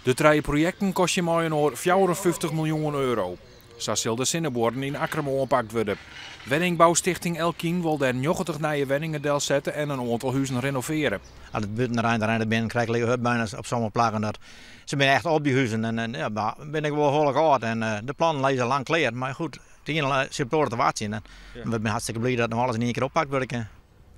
De trije projekten kostje mei-inoar 54 miljoen euro. Sa sil de Sinnebuorren yn Akkrum oanpakt wurde. Wenningboustichting Elkien wol dêr 90 nije wenningen delsette en in oantal huzen renovearje. As it bûten reint, dan reint it binnen krekt like hurd byna op sommige plakken. Dat, se binne echt op dy huzen en ja, bin ik wol behoarlik âld en de plannen lizze lang klear. Mar goed, it iene sit it oare te wachtsjen. En we binne hartstikke bliid dat no alles yn ien kear oppakt wurde kin.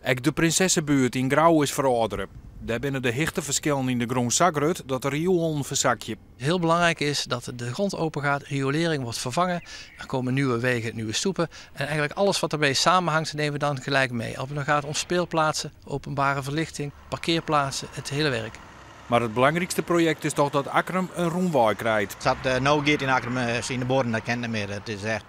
Ek de Prinsessebuert yn Grou is ferâldere. Dêr binne de hichteferskillen yn de grûn sa grut dat de rioelen fersakje. Heel belangrijk is dat de grond open gaat, riolering wordt vervangen, er komen nieuwe wegen, nieuwe stoepen en eigenlijk alles wat ermee samenhangt nemen we dan gelijk mee. Of het nou gaat om speelplaatsen, openbare verlichting, parkeerplaatsen, het hele werk. Mar it belangrykste projekt is dochs dat Akkrum in rûnwei krijt. Sa't it no giet yn Akkrum yn de buorren, dat kin net mear. It is echt,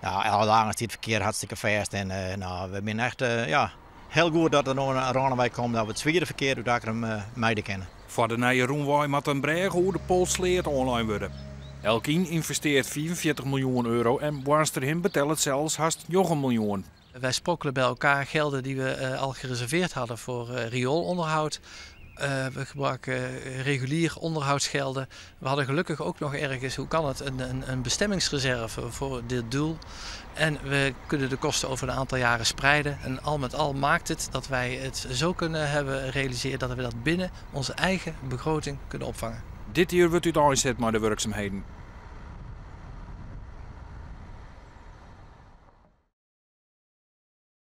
ja, alle dagen stiet it ferkear hartstikke fêst. En no, we binne echt, ja, hiel goed dat der no in rûnwei komt, dat we it swiere ferkear út Akkrum mijde kinne. Foar de nije rûnwei moat in brêge oer de Polsleat oanlein wurde. Elkien ynvestearret 45 miljoen euro en Boarnsterhim betellet sels hast 9 miljoen. Wij sprokkelen bij elkaar gelden die we al gereserveerd hadden voor rioolonderhoud. We gebruiken regulier onderhoudsgelden. We hadden gelukkig ook nog ergens, hoe kan het, een bestemmingsreserve voor dit doel. En we kunnen de kosten over een aantal jaren spreiden. En al met al maakt het dat wij het zo kunnen hebben gerealiseerd dat we dat binnen onze eigen begroting kunnen opvangen. Dit jier wurdt úteinset mei de wurksumheden.